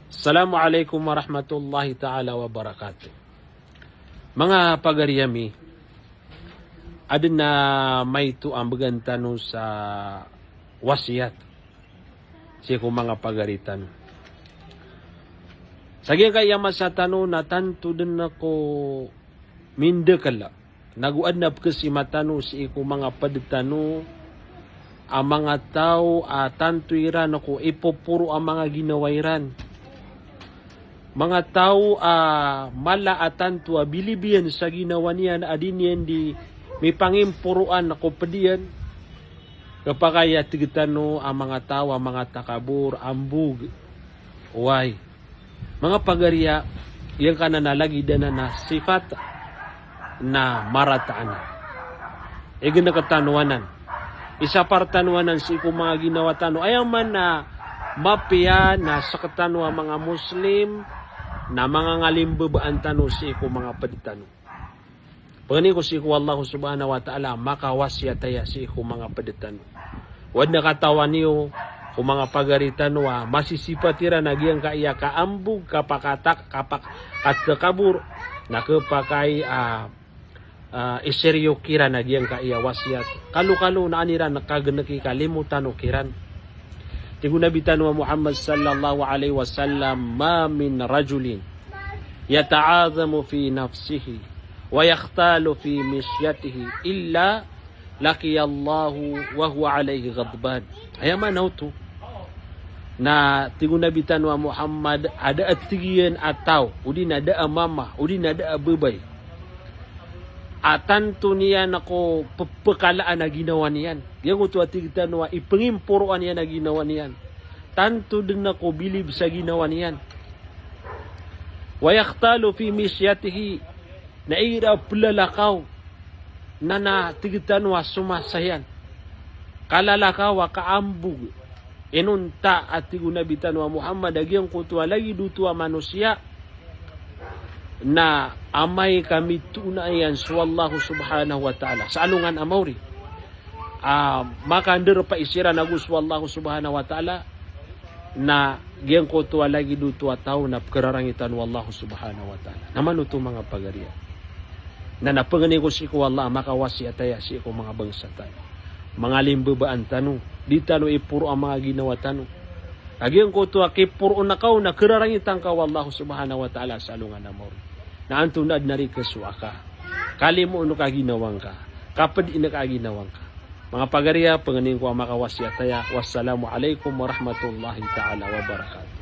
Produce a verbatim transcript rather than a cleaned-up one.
Assalamu alaikum warahmatullahi ta'ala wabarakatuh. Manga pagari ami, adn a maito a mbgan tano sa wasiyat sii ko manga pagari tano. Sa giyangkaya masa tano na tanto dn ko mindakl, nago adn a pkhasima tano sii ko manga pd tano a manga taw a tanto iran ko ipoporo a manga ginawa iran. Manga taw a mala a tanto a bilib iyan sa ginawa niyan a di niyan di mipangimporoan ko pd iyan. Khapakay a tig tano a manga taw a manga takabor, ambog. Oway. Manga pagari a, giyangkanan a lagid anan a sifat na marata anan. Ignk tano anan. Isapar tano anan sii ko manga ginawa tano. Aya man a mapiya na sktano a manga Muslim na manga ngalimbabaan tano sii ko manga pd tano. Pangnin ko sii ko Allah subhanahu wa ta'ala a makawasiyat aya sii ko manga pd tano. O adn a katawan iyo ko manga pagari tano a masisipat iran a giyangkaya kaambog, kapakatak, kapak-, katakabor, na khapakay a, a, isiryo kiran a giyangkaya wasiyat. Kalokalo na an iran kagnki ka limo tano kiran. Tig o Nabi tano a Muhammad sallallahu alaihi wasallam, "Ma min rajulin yata'azamu fi nafsihi wa yakhtalu fi mishyatihi illa laqiyallaha wa huwa alaihi ghadban." Aya maana oto na tig o Nabi tano a Muhammad, a da a tig iyan a taw, odi na da a mama, odi na da a babay a tanto niyan ko ppkalaan a ginawa niyan. Giyangkoto a tig tano a ipngimporoan iyan a ginawa niyan. Tanto dn ko bilib sa ginawa niyan. Wa yakhtalu fi mishyatihi, na igira plalakaw, na na tig tano a somasa iyan. Kalalakaw a kaambog. Inonta a tig o Nabi tano a Muhammad a giyangkoto a lagid oto a manosiya na amay ka mitoona iyan so Allah subhanahu wa ta'ala sa alongan a maori. A, makandrpa i siran ago so Allah subhanahu wa ta'ala, na giyangkoto a lagid oto a taw na pkhararangitan o Allah subhanahu wa ta'ala. Na mano oto manga pagari a. Na na pangnin ko sii ko Allah a makawasiyat aya sii ko manga bangsa tano, manga limbabaan tano, di tano iporo a manga ginawa tano. Ka giyangkoto a kiporoon ka on na khararangitan ka o Allah subhanahu wa ta'ala sa alongan a maori. Na antonaa dn a rikes o aka. Kalimoon ka a ginawa ngka. Kapdin ka a ginawa ngka. Manga pagari a, pangnin ko a makawasiyat aya. Wassalamu alaikum warahmatullahi ta'ala wabarakatuh.